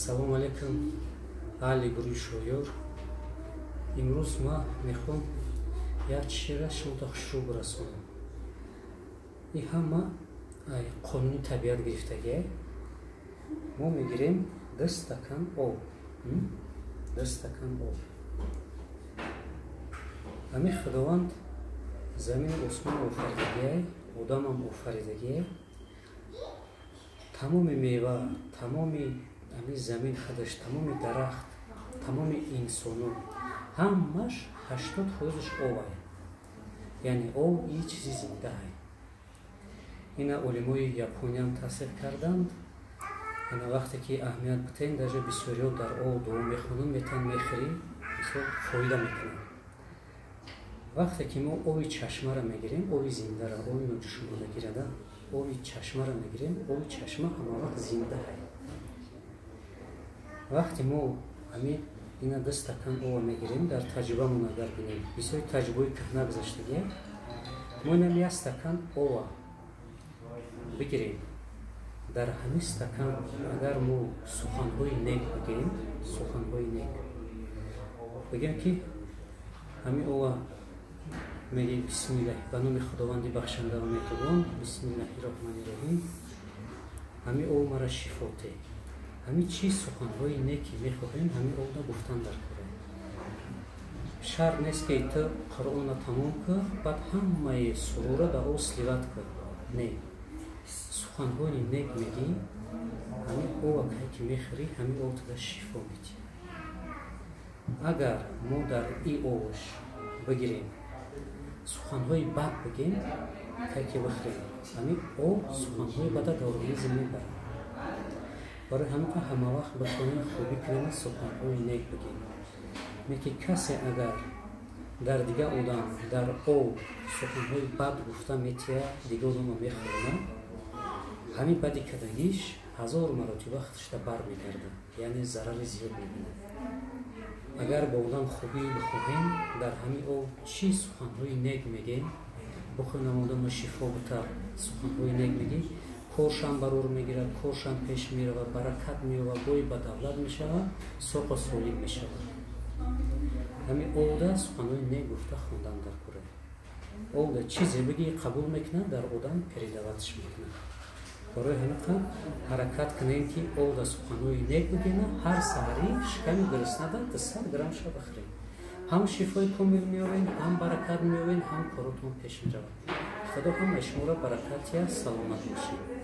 Салом алейкум, аҳли гурӯҳи Шоёр. Имрӯз ман мехоҳам як чизеро шуморо хушрӯ бирасонам. Ин ҳама қонуни табиат гирифтагие. Мо мегирем 2 стакан об, 2 стакан об. Ҳамин Худованд замину осмон офаридагие, одамам офаридагие. Тамоми мева, тамоми ҳамин замин худаш, тамоми дарахт, тамоми инсоно, ҳамаш 80% об ай. Яъне об и чизи зиндаай. Ина олимои Япониям тасдиқ карданд. Ана вақте ки аҳамият битен, даже бисёриҳо дар об дуо мехонанд, метан мехӯрӣ, мисол фоида мекунанд. Вақте ки мо оби чашмаро мегирем, оби зиндара, оби ноҷӯшонадагирада, оби чашмаро мегирем, оби чашма ҳамавақт зиндаай. Вақте мо ҳамин ина 2 стакан об мегирем, дар таҷрибамон агар бинем, бисёри таҷрибаҳои кӯҳна гузаштагия, мо инам 1 стакан об бигирем. Дар ҳамин стакан агар мо суханҳои нек бигирем, суханҳои нек бигем, ки ҳамин ова мегӯем: бисмиллаҳ, ба номи Худованди бахшанда ва меҳрубон, бисмиллаҳи роҳмани роҳим, ҳамин об мара шифо те. Ҳамин чӣ суханҳои неки мехоҳем, ҳамин обда гуфтан дар кора. Шарт нест, ки ту Қуръонро тамом кӯ, баъд ҳамаи сурура дар об сливать кӯ. Не, суханҳои нек мегӣ, ҳамин ова кай ки мехӯрӣ, ҳамин об туда шифо медиҳад. Агар мо дар и овош бигирем, суханҳои бад бигем, кай ки бихӯрем, ҳамин об суханҳои бада дар организм мебарад. Барои ҳамин ҳамавақт бихоҳем хубӣ кунем, суханҳои нек бигем. Лекин касе агар дар дигар одам дар об суханҳои бад гуфта метиҳад, дигар одамро мехӯронад, ҳамин бади кардагиш 1000 маротиба худашда бармегардад, яъне зарари зиёд мебинад. Агар бо одам хубӣ бихоҳем, дар ҳамин об чӣ суханҳои нек мегем, бихоҳем одамро шифо бита, суханҳои нек мегем, коршам барор мегирад, коршам пеш меравад, баракат меёбад, бой ба давлат мешавад, соқу солим мешавад. Ҳамин обда суханҳои нек гуфта хондан дар кора. Обда чизе бигӣ, қабул мекунад, дар одам передавать ш мекунад. Барои ҳамин қадр ҳаракат кунем, ки обда суханҳои нек бигӯем, ҳар саҳарӣ шиками гуруснада 200 грамм ша бихӯрем. Ҳам шифои комил меёбем, ҳам баракат меёбем, ҳам коротон пеш меравад. Худо ҳамаи шуморо баракат диҳад, саломат бошед.